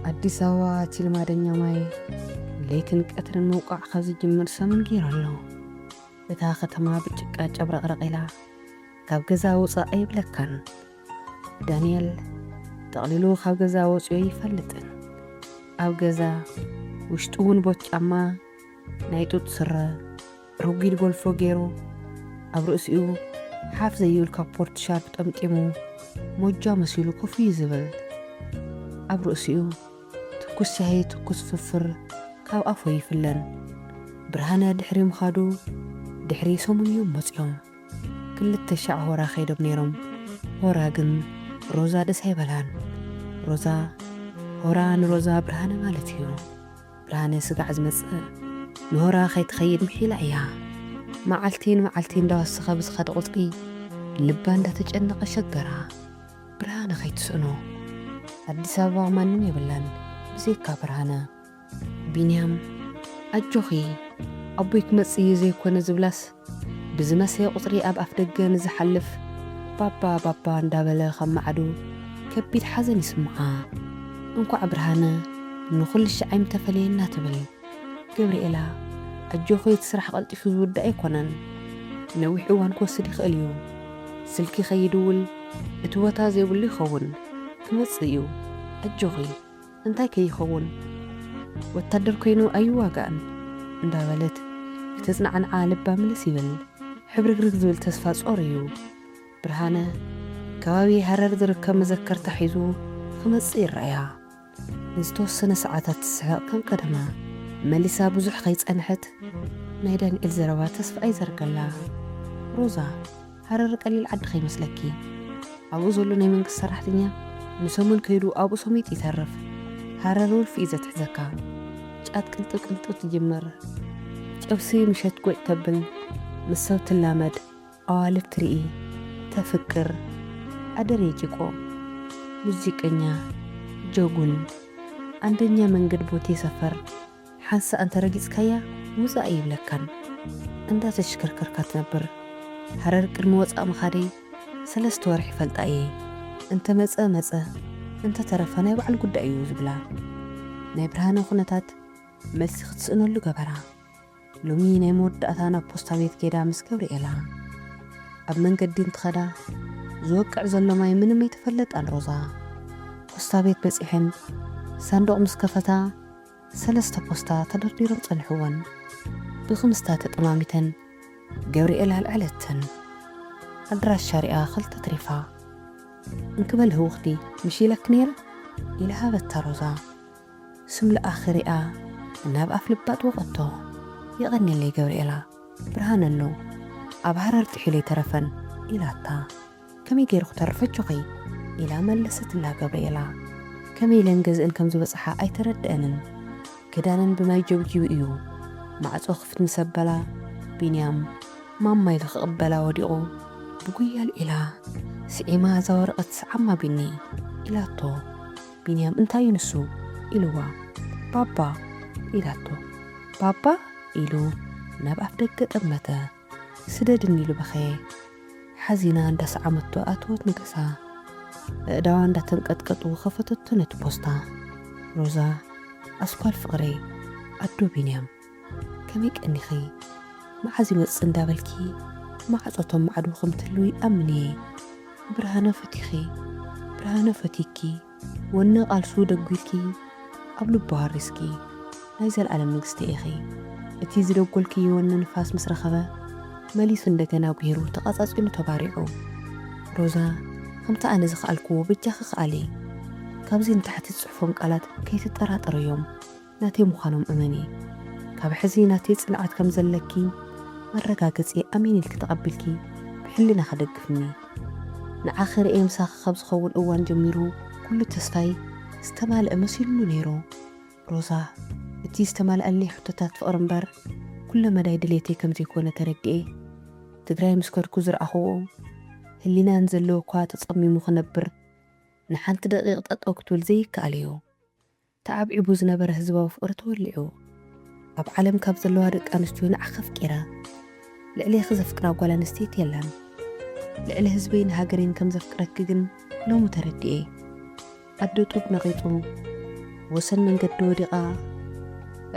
ኣዲስ ኣበባ እቲ ልማደኛ ማይ ለይትን ቀትርን ምውቃዕ ካብ ዝጅምር ሰሙን ገይሩ ኣሎ። እታ ከተማ ብጭቃ ጨብረቕረቕ ኢላ፣ ካብ ገዛ ውፃእ ኣይብለካን። ዳንኤል ጠቕሊሉ ካብ ገዛ ወፂኡ ኣይፈልጥን። ኣብ ገዛ ውሽጡ እውን ቦት ጫማ፣ ናይ ጡጥ ስረ፣ ረጒድ ጎልፎ ገይሩ፣ ኣብ ርእሲኡ ሓፍ ዘይብል ካፖርት ሻርፕ ጠምጢሙ፣ ሞጃ መሲሉ ኮፍ እዩ ዝብል። ኣብ ርእሲኡ ትኩስ ሻሂ፣ ትኩስ ፍርፍር ካብ ኣፉ ይፍለን። ብርሃነ ድሕሪ ምኻዱ ድሕሪ ሰሙን እዮም መፂኦም። ክልተ ሻዕ ሆራ ከይዶም ነይሮም። ሆራ ግን ሮዛ ደስ ኣይበላን። ሮዛ፣ ሆራ ንሮዛ ብርሃነ ማለት እዩ። ብርሃነ ስጋዕ ዝመጽእ ንሆራ ከይትኸይድ ምሒላ እያ። መዓልቲ ንመዓልቲ እንዳወሰኸ ብዝኸደ ቁጽሪ ልባ እንዳተጨነቐ ሸገራ። ብርሃነ ከይትስእኖ። ኣዲስ ኣበባ ማንም የብላን ብዘይካ ብርሃነ። ቢንያም፣ ኣጆኺ፣ ኣቦይ ክመጽእ እዩ ዘይኮነ ዝብላስ፣ ብዝመሰየ ቁጽሪ ኣብ ኣፍ ደገ ንዝሓልፍ ባባ ባባ እንዳበለ ካብ ማዕዱ ከቢድ ሓዘን ይስምዓ። እንኳዕ ብርሃነ ንኹሉ ሻዕ ኣይምተፈለየና ትብል። ገብርኤላ፣ ኣጆኺ፣ እቲ ስራሕ ቀልጢፉ ዝውዳእ ኣይኮነን። ነዊሕ እዋን ክወስድ ይኽእል እዩ። ስልኪ ከይድውል እቲ ቦታ ዘይብሉ ይኸውን። ክመጽእ እዩ። ኣጆኺ። እንታይ ከይኸውን? ወታደር ኮይኑ ኣይዋጋእን እንዳበለት እቲ ጽናዕንዓ ልባ ምልስ ይብል። ሕብርግርግ ዝብል ተስፋ ጾር እዩ። ብርሃነ ከባቢ ሃረር ዝርከብ መዘከርታ ሒዙ ክመጽእ ይረኣያ። ንዝተወሰነ ሰዓታት ትስሕቕ ከም ቀደማ። መሊሳ ብዙሕ ከይጸንሐት ናይ ዳንኤል ዘረባ ተስፋ ኣይዘርገላ። ሮዛ፣ ሃረር ቀሊል ዓዲ ከይመስለኪ። ኣብኡ ዘሎ ናይ መንግስቲ ሰራሕተኛ ንሰሙን ከይዱ ኣብኡ ሰሚጡ ይተርፍ። ሃረር ወልፊ እዩ ዘትሕዘካ። ጫት ቅልጥው ቅልጥው ትጅምር። ጨብሲ ምሸት ጎጭ ተብል። ምስ ሰብ ትላመድ። ኣዋልድ ትርኢ። ተፍቅር። ኣደሬ ጭቆ። ሙዚቀኛ። ጀጉል። ኣንደኛ መንገድ ቦቴ ሰፈር። ሓንሳእ እንተረጊጽካያ ውጻእ ኣይብለካን። እንዳተሽከርከርካ ትነብር። ሃረር ቅድሚ ወጻእ ምኻደይ ሰለስተ ወርሒ ይፈልጣ እየ። እንተመጸ መጸ፣ እንተተረፈ ናይ ባዕሉ ጉዳይ እዩ ዝብላ። ናይ ብርሃነ ኩነታት መልሲ ክትስእነሉ ገበራ። ሎሚ ናይ መወዳእታ ናብ ፖስታ ቤት ከይዳ ምስ ገብርኤላ። ኣብ መንገዲ እንትኸዳ ዝወቅዕ ዘሎ ማይ ምንም ኣይተፈለጣን ሮዛ። ፖስታ ቤት በጺሐን ሳንዱቕ ምስ ከፈታ ሰለስተ ፖስታ ተደርዲሮም ጸንሕወን። ብኽምስታ ተጠማሚተን ገብርኤል ኣልዐለተን። ኣድራሻ ሪኣ ክልተ ትሪፋ። እንክበል ህውኽቲ ምሽ ኢለክ ነይረ ኢላ ሃበታ ሮዛ። ስም ለኣኺ ሪኣ ናብ ኣፍ ልባ ጥወቐቶ። የቐንየለይ ገብርኤላ፣ ብርሃነ ኣሎ፣ ኣብ ሃረር ጥሒሉ ኣይተረፈን ኢላታ። ከመይ ገይሩ ክተርፍ ኣጆኺ ኢላ መለሰትላ ገብርኤላ። ከመይ ኢለን ገዝእን ከም ዝበጽሓ ኣይተረድአንን። ክዳነን ብማይ ጀብጂቡ እዩ። ማዕጾ ክፍት ምስ ኣበላ ቢንያም ማማ ኢሉ ክቕበላ ወዲቑ ብጉያ ኣልዒላ ስዒማ እዛ ወረቐት ስዓማ ቢኒ ኢላቶ። ቢንያም እንታይ እዩ ንሱ ኢልዋ። ባባ ኢላቶ። ባባ ኢሉ ናብ ኣፍ ደገ ጠመተ። ስደድኒ ኢሉ በኸየ። ሓዚና እንዳሰዓመቶ ኣተወት ንገሳ። ኣእዳዋ እንዳተንቀጥቀጡ ከፈተቶ ነቲ ፖስታ። ሮዛ፣ ኣስኳል ፍቕረይ፣ ኣዶ ቢንያም፣ ከመይ ቀኒኺ? መዓዝ ይመጽእ እንዳበልኪ ማዕጾ ቶም ማዕዶ ከም ትህልዊ ይኣምን እየ። ብርሃነ ፈቲኺ፣ ብርሃነ ፈቲኪ፣ ወነ ቃልሱ ደጒልኪ ኣብ ልቡ ሃሪስኪ ናይ ዘልኣለም ንግስቲ ኢኺ። እቲ ዝደጎልክዮ ወነ ንፋስ ምስ ረኸበ መሊሱ እንደገና ጒሂሩ ተቓጻጺሉ ተባሪዑ። ሮዛ፣ ከምቲ ኣነ ዝኸኣልክዎ በጃኺ ከኣሊ። ካብዚ ንታሕቲ ዝጽሕፎም ቃላት ከይትጠራጠርዮም። ናተይ ምዃኖም እመኒ። ካብ ሕዚ ናተይ ጽንዓት ከም ዘለኪ መረጋገጺ ኣሜን ኢልኪ ተቐቢልኪ ብሕልናኺ ደግፍኒ። ንዓኺ ርእየ ምሳኺ ካብ ዝኸውን እዋን ጀሚሩ ኩሉ ተስፋይ ዝተማልአ መሲሉኒ ነይሩ። ሮዛ፣ እቲ ዝተማልኣለይ ሕቶታት ፍቕሪ እምበር ኩለ መዳይ ድሌተይ ከም ዘይኮነ ተረዲኤ። ትግራይ ምስ ከድኩ ዝረኣኽዎ ህሊና ንዘለዎ እኳ ተጸሚሙ ክነብር ንሓንቲ ደቂቕ ጠጠው ክትብል ዘይከኣል እዩ። ተዓብዒቡ ዝነበረ ህዝባዊ ፍቕሪ ተወሊዑ። ኣብ ዓለም ካብ ዘለዋ ደቂ ኣንስትዮ ንዓኺ ኣፍቂረ። ልዕሌኺ ዘፍቅራ ጓል ኣንስተይቲ የላን። ልዕሊ ህዝበይን ሃገረይን ከም ዘፍቅረኪ ግን ሎሚ ተረዲኤ። ኣደ ጡብ ነቒጡ ወሰን መንገዲ ወዲቓ፣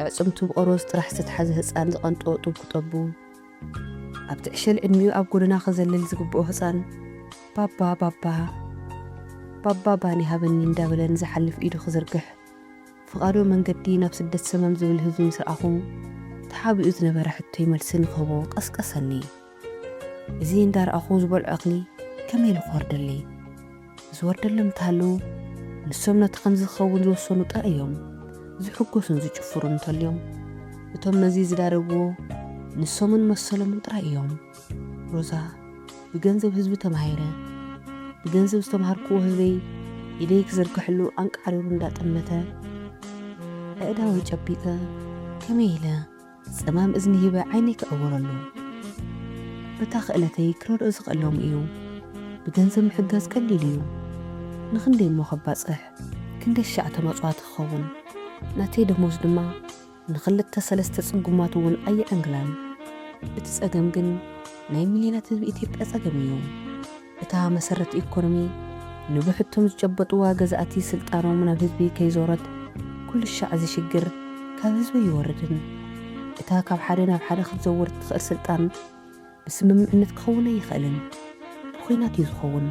ኣዕጽምቱ ብቆርበት ጥራሕ ዝተትሓዘ ህጻን ዝቐንጥዎ ጡብ ክጠቡ፣ ኣብቲ ዕሸል ዕድሚኡ ኣብ ጎደና ክዘልል ዝግብኦ ህጻን፣ "ባባ፣ ባባ፣ ባባ ባኒ ሃበኒ" እንዳበለ ንዝሓልፍ ኢዱ ክዝርግሕ፣ ፍቓዶ መንገዲ ናብ ስደት ሰመም ዝብል ህዝቢ ምስ ረኣኹ፣ ተሓቢኡ ዝነበረ ሕቶይ መልሲ ንክህቦ ቀስቀሰኒ። እዚ እንዳረኣኹ ዝበልዖ እኽሊ ከመይ ኢሉ ክወርደለይ? ዝወርደሎም እንተሃለዉ፣ ንሶም ነቲ ከምዚ ክኸውን ዝወሰኑ ጥራይ እዮም ዝሕጎሱን ዝጭፍሩን እንተልዮም፣ እቶም ነዚ ዝዳረግዎ ንሶምን መሰሎምን ጥራይ እዮም። ሮዛ፣ ብገንዘብ ህዝቢ ተማሂረ፣ ብገንዘብ ዝተምሃርክዎ ህዝበይ ኢደይ ክዝርግሐሉ ኣንቃዕሪሩ እንዳጠመተ፣ ኣእዳወይ ጨቢጠ፣ ከመይ ኢለ ጸማም እዝኒ ሂበ ዓይነይ ክዕውረሉ? በታ ክእለተይ ክረድኦ ዝኽእል ሎሚ እዩ። ብገንዘብ ምሕጋዝ ቀሊል እዩ። ንኽንደይ እሞ ከባጽሕ፣ ክንደይ ሻዕ ተመጽዋቲ ክኸውን? ናተይ ደሞዝ ድማ ንኽልተ ሰለስተ ጽጉማት እውን ኣየዕንግላን። እቲ ጸገም ግን ናይ ሚልዮናት ህዝቢ ኢትዮጵያ ጸገም እዩ። እታ መሰረት ኢኮኖሚ ንብሕቶም ዝጨበጥዋ ገዛእቲ ስልጣኖም ናብ ህዝቢ ከይዞረት፣ ኩሉ ሻዕ እዚ ሽግር ካብ ህዝቢ ኣይወርድን። እታ ካብ ሓደ ናብ ሓደ ክትዘውር እትኽእል ስልጣን ብስምምዕነት ክኸውን ኣይኽእልን። ብኹናት እዩ ዝኸውን።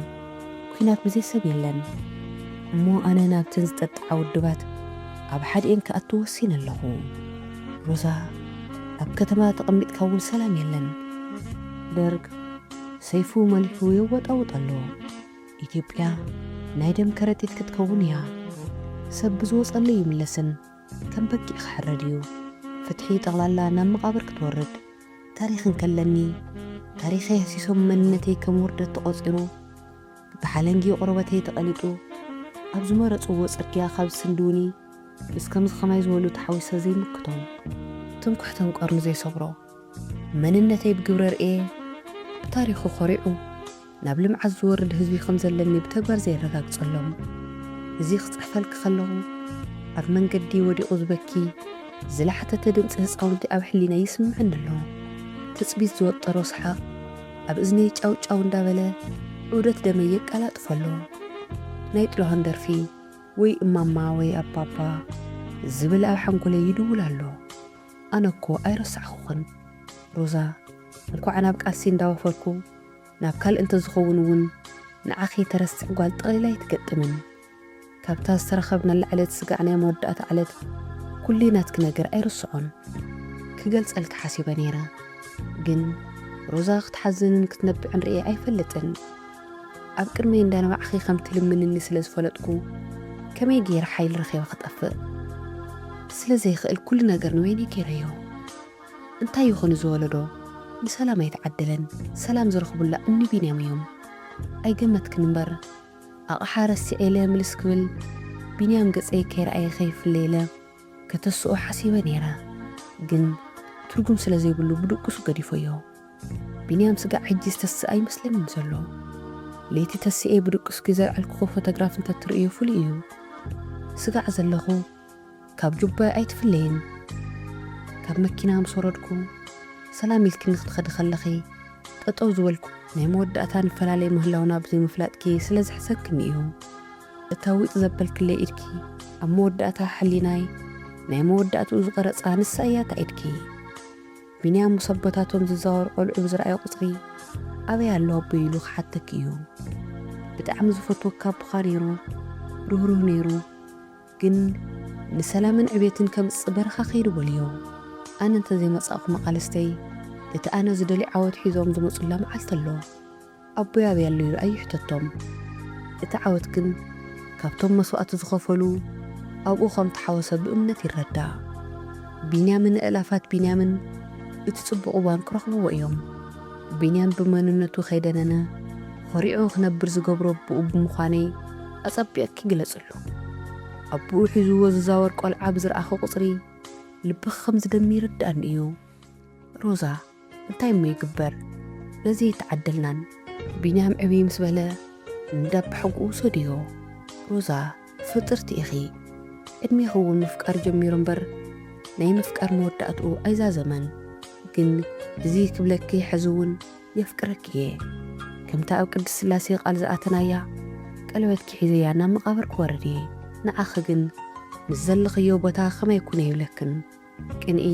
ኲናት ብዘይ ሰብ የለን። እሞ ኣነ ናብተን ዝጠጥዓ ውድባት ኣብ ሓድኤን ክኣቱ ወሲነ ኣለኹ። ሮዛ፣ ኣብ ከተማ ተቐሚጥካ እውን ሰላም የለን። ደርግ ሰይፉ መሊሑ የወጣውጥ ኣሎ። ኢትዮጵያ ናይ ደም ከረጢት ክትከውን እያ። ሰብ ብዝወጸሉ ይምለስን ከም በጊዕ ክሕረድ እዩ። ፍትሒ ጠቕላላ ናብ መቓብር ክትወርድ። ታሪኽ እንከለኒ፣ ታሪኸይ ህሲሶም መንነተይ ከም ውርደት ተቖጺሩ፣ ብሓለንጊ ቆርበተይ ተቐሊጡ፣ ኣብ ዝመረጽዎ ጽርግያ ካብ ዝስንድውኒ፣ ምስ ከምዚ ከማይ ዝበሉ ተሓዊሰ ዘይምክቶም። ትምክሕቶም ቀርኑ ዘይሰብሮ መንነተይ ብግብረ ርእየ፣ ብታሪኹ ኮሪዑ፣ ናብ ልምዓት ዝወርድ ህዝቢ ከም ዘለኒ ብተግባር ዘየረጋግጸሎም። እዚ ክጽሕፈልኪ ከለኹ፣ ኣብ መንገዲ ወዲቑ ዝበኪ፣ ዝለሓተተ ድምጺ ህጻውንቲ ኣብ ሕሊናይ ይስምዐኒ ኣሎ። ትጽቢት ዝወጠሮ ሰሓቕ ኣብ እዝነይ ጫው ጫው እንዳበለ፣ ዑደት ደመይ የቀላጥፎ ኣሎ። ናይ ጥላሁን ደርፊ፣ ወይ እማማ ወይ ኣባባ ዝብል ኣብ ሓንጎለይ ይድውል ኣሎ። ኣነ እኮ ኣይረሳዕኹኽን ሮዛ። እንኳዕ ናብ ቃልሲ እንዳወፈርኩ፣ ናብ ካልእ እንተዝኸውን እውን ንዓኺ ተረስዕ ጓል ጠቕሊላ ኣይትገጥምን። ካብታ ዝተረኸብናላ ዕለት ስጋዕ ናይ መወዳእታ ዕለት ኩሉ ናትኪ ነገር ኣይርስዖን። ክገልጸልኪ ሓሲበ ነይረ። ግን ሮዛ ክትሓዝንን ክትነብዕን ርእየ ኣይፈልጥን። ኣብ ቅድመይ እንዳነባዕኺ ከም ትልምንኒ ስለ ዝፈለጥኩ፣ ከመይ ገይረ ሓይሊ ረኺበ ክጠፍእ? ስለ ዘይክእል ኩሉ ነገር ንበይነይ ገይረዮ። እንታይ ይኹን እዚ ወለዶ ንሰላም ኣይተዓደለን። ሰላም ዝረኽቡላ እኒ ቢንያም እዮም። ኣይገመትክን እምበር፣ ኣቕሓ ረሲዐ ኢለ ምልስ ክብል፣ ቢንያም ገጸይ ከይረኣየ ከይፍለ ኢለ ከተስኦ ሓሲበ ነይረ። ግን ትርጉም ስለ ዘይብሉ ብድቁስ ገዲፈዮ። ቢንያም ስጋዕ ሕጂ ዝተስእ ኣይመስለንን ዘሎ። ለይቲ ተሲኤ ብድቁስኪ ዘልዓልኩኹ ፎቶግራፍ እንተትርእዩ ፍሉይ እዩ። ስጋዕ ዘለኹ ካብ ጁባይ ኣይትፍለይን። ካብ መኪና ምስ ወረድኩ፣ ሰላም ኢልክኒ ክትኸዲ ከለኺ፣ ጠጠው ዝበልኩ፣ ናይ መወዳእታ ንፈላለይ ምህላውና ብዘይምፍላጥኪ ስለ ዘሕሰክኒ እዩ። እታ ዊጥ ዘበልክለይ ኢድኪ፣ ኣብ መወዳእታ ሕሊናይ ናይ መወዳእትኡ ዝቐረጻ ንሳ እያ እታ ኢድኪ። ቢንያም ምስ ኣቦታቶም ዝዛወሩ ቆልዑ ብዝረኣዮ ቁጽሪ፣ "ኣበይ ኣሎ ኣቦይ?" ኢሉ ክሓተኪ እዩ። ብጣዕሚ ዝፈትወካ ኣቦኻ ነይሩ፣ ርህሩህ ነይሩ። ግን ንሰላምን ዕቤትን ከምጽእ በረኻ ከይዱ በልዮ። ኣነ እንተዘይመጻእኹ መቓልስተይ፣ እቲ ኣነ ዝደልዮ ዓወት ሒዞም ዝመጹላ መዓልቲ ኣሎ። ኣቦይ ኣበይ ኣሎ ኢሉ ኣይሕተቶም። እቲ ዓወት ግን ካብቶም መስዋእቲ ዝኸፈሉ ኣብኡ ከም ተሓወሰ ብእምነት ይረዳእ። ቢንያምን ኣእላፋት ቢንያምን እቲ ጽቡቕ እዋን ክረኽብዎ እዮም። ቢንያም ብመንነቱ ከይደነነ፣ ኾሪዑ ክነብር ዝገብሮ ኣቦኡ ብምዃነይ ኣጸቢቕኪ ግለጽሉ። ኣቦኡ ሒዝዎ ዝዛወር ቆልዓ ብዝረኣኹ ቁጽሪ፣ ልብኺ ከም ዝደሚ ይርድኣኒ እዩ። ሮዛ፣ እንታይ እሞ ይግበር? ነዚ ኣይተዓደልናን። ቢንያም ዕብይ ምስ በለ፣ እንዳብ ብሕጉ ውሰድዮ። ሮዛ፣ ፍጥርቲ ኢኺ። ዕድሜኺ እውን ምፍቃር ጀሚሩ እምበር፣ ናይ ምፍቃር መወዳእትኡ ኣይዛዘመን። ግን እዚ ክብለኪ፣ ሕዚ እውን የፍቅረኪ እየ። ከምታ ኣብ ቅድስት ስላሴ ቃል ዝኣተናያ፣ ቀለበትኪ ሒዘያ ናብ መቓብር ክወርድ እየ። ንዓኺ ግን ምስ ዘለኽዮ ቦታ ከመይ ኩነ ይብለክን። ቅንኢ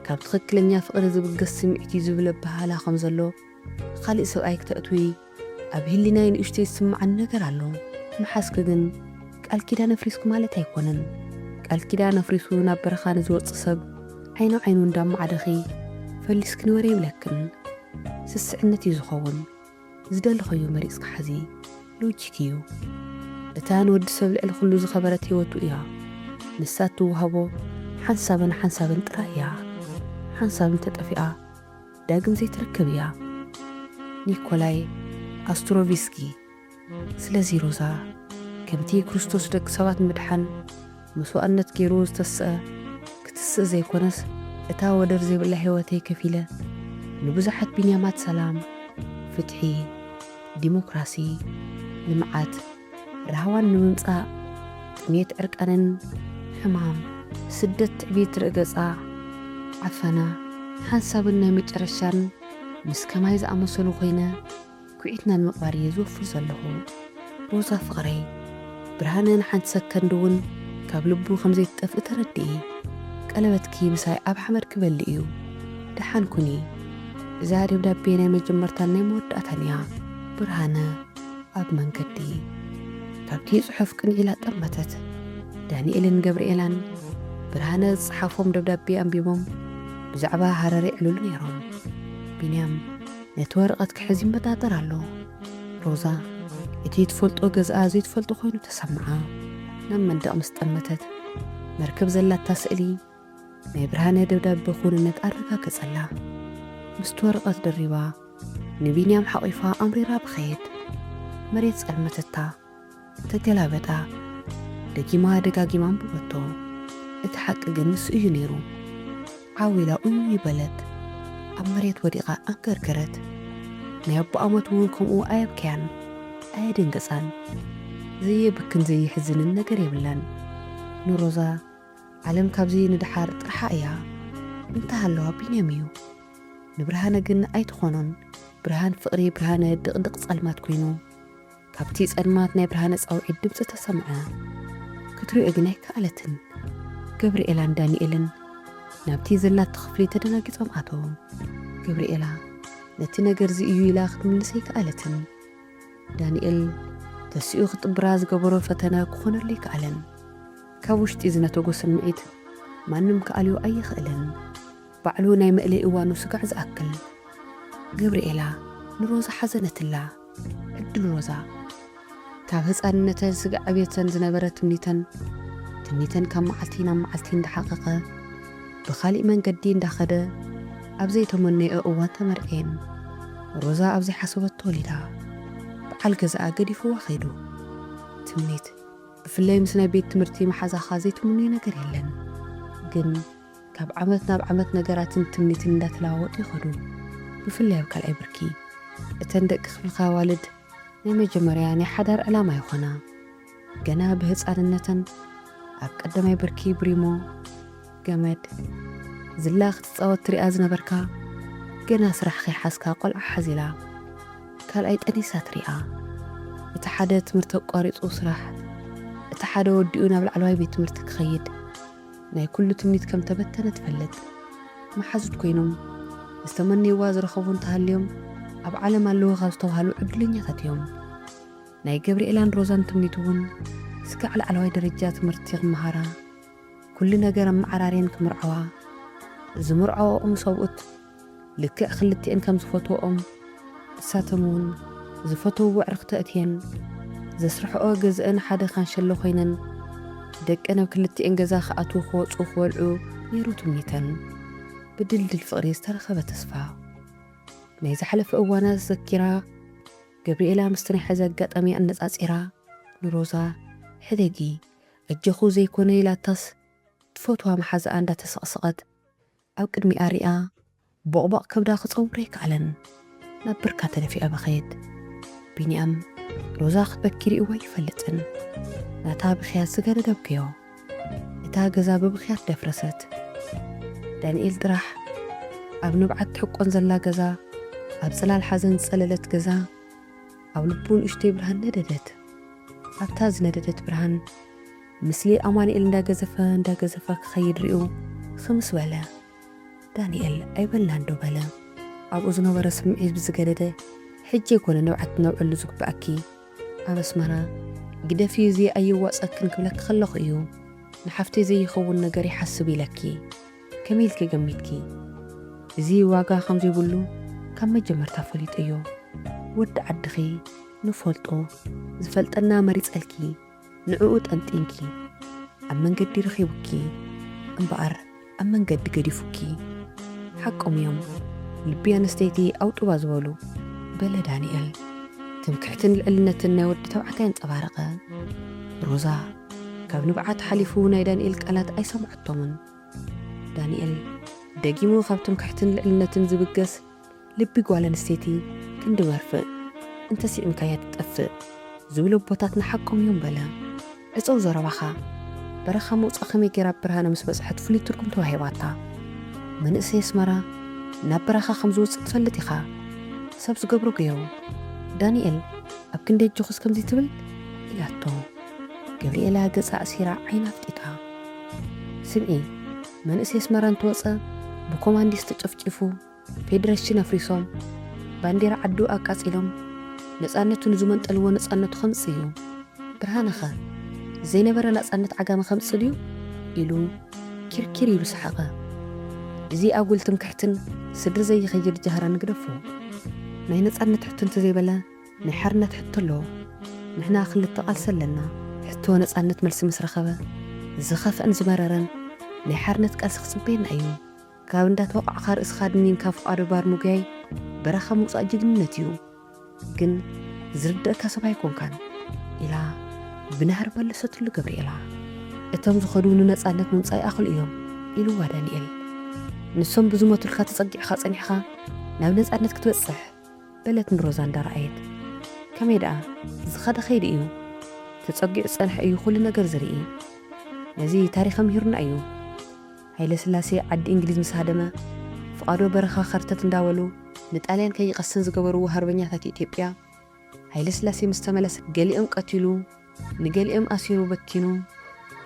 ካብ ትኽክለኛ ፍቕሪ ዝብገስ ስምዒት እዩ ዝብል ኣበሃህላ ከም ዘሎ፣ ካልእ ሰብኣይ ክተእትዊ ኣብ ህሊናይ ንእሽተይ ዝስምዓኒ ነገር ኣሎ። ምሓዝኪ ግን ቃል ኪዳን ኣፍሪስኩ ማለት ኣይኮነን። ቃል ኪዳን ኣፍሪሱ ናብ በረኻ ንዝወጽእ ሰብ ዓይኑ ዓይኑ እንዳማዕደኺ ፈሊስኪ ንበሪ ይብለክን። ስስዕነት እዩ ዝኸውን። ዝደለኸዮ መሪጽካ ሓዚ ሎጂክ እዩ። እታ ንወዲ ሰብ ልዕሊ ኩሉ ዝኸበረት ህይወቱ እያ። ንሳ እትወሃቦ ሓንሳብን ሓንሳብን ጥራይ እያ። ሓንሳብ እንተጠፊኣ ዳግም ዘይትርከብ እያ። ኒኮላይ ኣስትሮቪስኪ። ስለዚ ሮዛ፣ ከምቲ ክርስቶስ ደቂ ሰባት ንምድሓን መስዋእነት ገይሩ ዝተስአ ክትስእ ዘይኮነስ፣ እታ ወደር ዘይብላ ህይወተይ ከፊለ ንብዙሓት ቢንያማት ሰላም፣ ፍትሒ፣ ዲሞክራሲ፣ ልምዓት፣ ራህዋን ንምምጻእ ጥሜት ዕርቃንን ሕማም፣ ስደት ትዕቢት ርእገጻ ዓፈና ሓንሳብን ናይ መጨረሻን ምስ ከማይ ዝኣመሰሉ ኮይነ ኩዒትና ንምቕባር እየ ዝወፍር ዘለኹ። ሮዛ ፍቕረይ፣ ብርሃነ ንሓንቲ ሰከንድ እውን ካብ ልቡ ከም ዘይትጠፍእ ተረድኢ። ቀለበትኪ ምሳይ ኣብ ሓመድ ክበሊ እዩ። ደሓን ኩኒ። እዛ ደብዳቤ ናይ መጀመርታን ናይ መወዳእታን እያ። ብርሃነ ኣብ መንገዲ። ካብቲ ጽሑፍ ቅንዒላ ጠመተት። ዳንኤልን ገብርኤላን ብርሃነ ዝጸሓፎም ደብዳቤ ኣንቢቦም ብዛዕባ ሃረር የዕልሉ ነይሮም። ቢንያም ነቲ ወረቐት ክሕዝ ይመጣጠር ኣሎ። ሮዛ እቲ ትፈልጦ ገዝኣ ዘይትፈልጦ ኮይኑ ተሰምዓ። ናብ መንደቕ ምስ ጠመተት መርከብ ዘላታ ስእሊ ናይ ብርሃነ ደብዳቤ ክውንነት ኣረጋገጸላ። ምስቲ ወረቐት ደሪባ ንቢንያም ሓቒፋ ኣምሪራ ብኸየት። መሬት ጸልመተታ። ተገላበጣ። ደጊማ ደጋጊማ ኣንብበቶ። እቲ ሓቂ ግን ንሱ እዩ ነይሩ። ዓው ኢላ ኡይ በለት። ኣብ መሬት ወዲቓ ኣንገርገረት። ናይ ኣቦኣ ሞት እውን ከምኡ ኣየብከያን ኣየደንገጻን። ዘየብክን ዘየሕዝንን ነገር የብላን። ንሮዛ ዓለም ካብዚ ንደሓር ጥርሓ እያ። እንተሃለዋ ቢንያም እዩ። ንብርሃነ ግን ኣይትኾኖን። ብርሃን ፍቕሪ ብርሃነ ድቕድቕ ጸልማት ኮይኑ፣ ካብቲ ጸልማት ናይ ብርሃነ ጻውዒት ድምጺ ተሰምዐ። ክትሪኦ ግን ኣይከኣለትን። ገብርኤላን ዳንኤልን ናብቲ ዘላቶ ክፍሊ ተደናጊጾም ኣተዉ። ገብርኤላ ነቲ ነገር እዚ እዩ ኢላ ክትምልስ ኣይከኣለትን። ዳንኤል ተሲኡ ክጥብራ ዝገበሮ ፈተነ ክኾነሉ ኣይከኣለን። ካብ ውሽጢ ዝነተጎ ስምዒት ማንም ክኣልዮ ኣይኽእልን። ባዕሉ ናይ መእለይ እዋኑ ስጋዕ ዝኣክል። ገብርኤላ ንሮዛ ሓዘነትላ። ዕድል ሮዛ። ካብ ህፃንነተን ስጋዕ ዕብየተን ዝነበረ ትምኒተን፣ ትምኒተን ካብ መዓልቲ ናብ መዓልቲ እንዳሓቐቐ፣ ብኻሊእ መንገዲ እንዳኸደ፣ ኣብ ዘይተመነየኦ እዋን ተመርዕየን። ሮዛ ኣብ ዘይሓሰበቶ ወሊዳ። በዓል ገዛኣ ገዲፍዋ ኸይዱ። ትምኒት፣ ብፍላይ ምስ ናይ ቤት ትምህርቲ መሓዛኻ ዘይትምንዮ ነገር የለን። ግን ካብ ዓመት ናብ ዓመት ነገራትን ትምኒትን እንዳተለዋወጡ ይኸዱ። ብፍላይ ኣብ ካልኣይ ብርኪ። እተን ደቂ ክፍልኻ ኣዋልድ ናይ መጀመርያ ናይ ሓዳር ዕላማ ይኾና። ገና ብህፃንነተን ኣብ ቀዳማይ ብርኪ ብሪሞ፣ ገመድ፣ ዝላ ክትፃወት ትሪኣ ዝነበርካ፣ ገና ስራሕ ከይሓዝካ ቆልዓ ሓዚላ ካልኣይ ጠኒሳ ትሪኣ። እቲ ሓደ ትምህርቲ ኣቋሪፁ ስራሕ፣ እቲ ሓደ ወዲኡ ናብ ላዕለዋይ ቤት ትምህርቲ ክኸይድ፣ ናይ ኩሉ ትምኒት ከም ተበተነ ትፈልጥ። መሓዙት ኮይኖም ዝተመነይዋ ዝረኸቡ እንተሃልዮም፣ ኣብ ዓለም ኣለዉ ካብ ዝተባሃሉ ዕድለኛታት እዮም። ናይ ገብርኤላን ሮዛን ትምኒት እውን ስጋዕ ላዕለዋይ ደረጃ ትምህርቲ ክመሃራ፣ ኩሉ ነገር ኣመዓራርየን ክምርዓዋ፣ ዝምርዓወኦም ሰብኡት ልክዕ ክልቲኤን ከም ዝፈትወኦም፣ ንሳቶም እውን ዝፈተውዎ ኣዕርኽቲ ኣእትየን፣ ዘስርሕኦ ገዝአን ሓደ ካንሸሎ ኮይነን፣ ደቀን ኣብ ክልቲኤን ገዛ ክኣትዉ ክወፁ ክበልዑ ነይሩ ትምኒተን። ብድልድል ፍቕሪ ዝተረኸበ ተስፋ። ናይ ዝሓለፈ እዋናት ዘኪራ፣ ገብርኤላ ምስቲ ናይ ሕዚ ኣጋጣሚ ኣነጻጺራ፣ ንሮዛ፣ ሕደጊ፣ ኣጆኹ ዘይኮነ ኢላታስ፣ ትፈትዋ መሓዛኣ እንዳተሰቕሰቐት፣ ኣብ ቅድሚኣ ሪኣ፣ ቦቕባቕ ከብዳ ክጸውር ኣይከኣለን። ናብ ብርካ ተደፊኣ በኸየት። ቢንያም፣ ሮዛ ክትበኪ ሪእዋ ኣይፈልጥን። ናታ ብኽያት ዝገደደ ኣብከዮ። እታ ገዛ ብብኽያት ደፍረሰት። ዳንኤል ጥራሕ ኣብ ንብዓት ትሕቆን ዘላ ገዛ፣ ኣብ ጽላል ሓዘን ዝጸለለት ገዛ፣ ኣብ ልቡ ንእሽተይ ብርሃን ነደደት። ኣብታ ዝነደደት ብርሃን ምስሊ ኣማኑኤል እንዳገዘፈ እንዳገዘፈ ክኸይድ ሪኡ፣ ስምስ በለ። ዳንኤል ኣይበልናን ዶ በለ። ኣብኡ ዝነበረ ስምዒት ብዝገደደ፣ ሕጂ ኣይኮነ ንብዓት ክነውዕሉ ዝግብኣኪ። ኣብ ኣስመራ ግደፊ፣ እዚ ኣየዋጸክን ክብለኪ ከለኹ እዩ ንሓፍተይ ዘይኸውን ነገር ይሓስብ ኢለኪ። ከመይ ኢልኪ ገሚትኪ? እዚ ዋጋ ከም ዘይብሉ ካብ መጀመርታ ፈሊጠዮ። ወዲ ዓድኺ ንፈልጦ፣ ዝፈልጠና መሪጸልኪ፣ ንዕኡ ጠንጢንኪ፣ ኣብ መንገዲ ረኺቡኪ እምበኣር ኣብ መንገዲ ገዲፉኪ። ሓቆም እዮም ልቢ ኣንስተይቲ ኣውጥባ ዝበሉ፣ በለ ዳንኤል ትምክሕትን ልዕልነትን ናይ ወዲ ተባዕታይ ኣንጸባረቐ። ሮዛ ካብ ንብዓት ሓሊፉ ናይ ዳንኤል ቃላት ኣይሰምዐቶምን። ዳንኤል ደጊሙ ካብ ትምክሕትን ልዕልነትን ዝብገስ ልቢ ጓል ኣንስተይቲ ክንዲ መርፍእ እንተስዒምካያ ትጠፍእ ዝብሉ ኣቦታትና ሓቆም እዮም በለ። ዕጸው ዘረባኻ። በረኻ ምውጻእ ከመይ ገይራ ብርሃነ ምስ በጽሐት ፍሉይ ትርጉም ተዋሂባታ። መንእሰይ ኣስመራ ናብ በረኻ ከም ዝወጽእ ትፈልጥ ኢኻ። ሰብ ዝገብሮ ገይሩ። ዳንኤል ኣብ ክንደይ ኣጆኽስ ከምዚ ትብል ኢላቶ። ገብርኤላ ገጻ ኣሲራ ዓይና ኣፍጢጣ። ስምዒ፣ መንእሰይ ኣስመራ እንተወጸ ብኮማንዲስ ተጨፍጪፉ፣ ፌደሬሽን ኣፍሪሶም፣ ባንዴራ ዓዱ ኣቃጺሎም፣ ነጻነቱ ንዝመንጠልዎ ነጻነቱ ከምጽእ እዩ። ብርሃነኸ ዘይነበረ ናጻነት ዓጋመ ከምጽእ ድዩ? ኢሉ ኪርኪር ኢሉ ሰሓቐ። እዚ ኣጉል ትምክሕትን ስድሪ ዘይኸይድ ጃህራን ግደፎ። ናይ ነጻነት ሕቶ እንተዘይበለ ናይ ሓርነት ሕቶ ኣሎ። ንሕና ክልተ ቃልሲ ኣለና። ሕቶ ነጻነት መልሲ ምስ ረኸበ ዝኸፍአን ዝመረረን ናይ ሓርነት ቃልሲ ክጽበየና እዩ። ካብ እንዳተወቃዕካ ርእስኻ ድኒንካ ፍቓዶ ባር ምጉያይ በረኻ ምውጻእ ጅግንነት እዩ። ግን ዝርድእካ ሰብ ኣይኮንካን ኢላ ብናህሪ መለሰትሉ ገብርኤላ። እቶም ዝኸዱ ንነጻነት ምምጻእ ይኣኽሉ እዮም ኢልዋ ዳንኤል። ንሶም ብዝሞቱልካ ተጸጊዕኻ ጸኒሕካ ናብ ነጻነት ክትበጽሕ በለት ንሮዛ እንዳረኣየት። ከመይ ደኣ ዝኸደ ከይዲ እዩ። ተጸጊዑ ዝጸንሐ እዩ ኩሉ ነገር ዝርኢ። ነዚ ታሪኸ ምሂሩና እዩ። ሃይለ ስላሴ ዓዲ እንግሊዝ ምስ ሃደመ ፍቓዶ በረኻ ኸርተት እንዳበሉ ንጣልያን ከይቐስን ዝገበርዎ ሃርበኛታት ኢትዮጵያ፣ ሃይለ ስላሴ ምስ ተመለሰ ገሊኦም ቀቲሉ፣ ንገሊኦም ኣሲሩ በቲኑ፣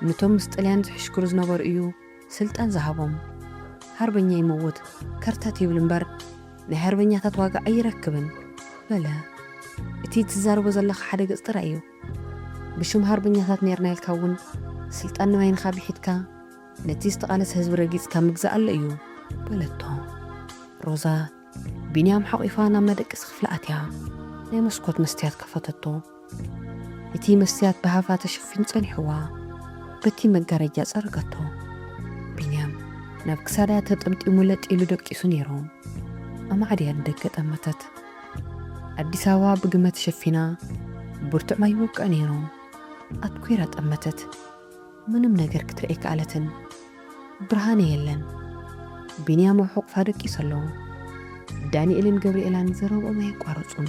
ንቶም ምስ ጥልያን ዝሕሽክሩ ዝነበሩ እዩ ስልጣን ዝሃቦም። ሃርበኛ ይመውት ከርተት ይብል እምበር ናይ ሃርበኛታት ዋጋ ኣይረክብን በለ። እቲ ትዛረቦ ዘለኻ ሓደ ገጽ ጥራይ እዩ። ብሽም ሃርበኛታት ኔርና ኢልካ እውን ስልጣን ንበይንኻ ብሒትካ ነቲ ዝተቓለሰ ህዝቢ ረጊጽካ ምግዛእ ኣሎ እዩ በለቶ። ሮዛ ቢንያም ሓቒፋ ናብ መደቀሲ ክፍሊ ኣትያ ናይ መስኮት መስትያት ከፈተቶ። እቲ መስትያት ብሃፋ ተሸፊኑ ጸኒሕዋ በቲ መጋረጃ ጸረገቶ። ቢንያም ናብ ክሳዳ ተጠምጢሙ ለጥ ኢሉ ደቂሱ ነይሩ። ኣማዕድያ ንደገ ጠመተት። ኣዲስ ኣበባ ብግመ ተሸፊና ብርቱዕ ማይ ይወቅዕ ነይሩ። ኣትኲራ ጠመተት። ምንም ነገር ክትርኢ ኣይከኣለትን። ብርሃነ የለን። ቢንያም ኣብ ሕቑፋ ደቂሱ ኣሎ። ዳንኤልን ገብርኤላን ዘረብኦም ኣየቋረጹን።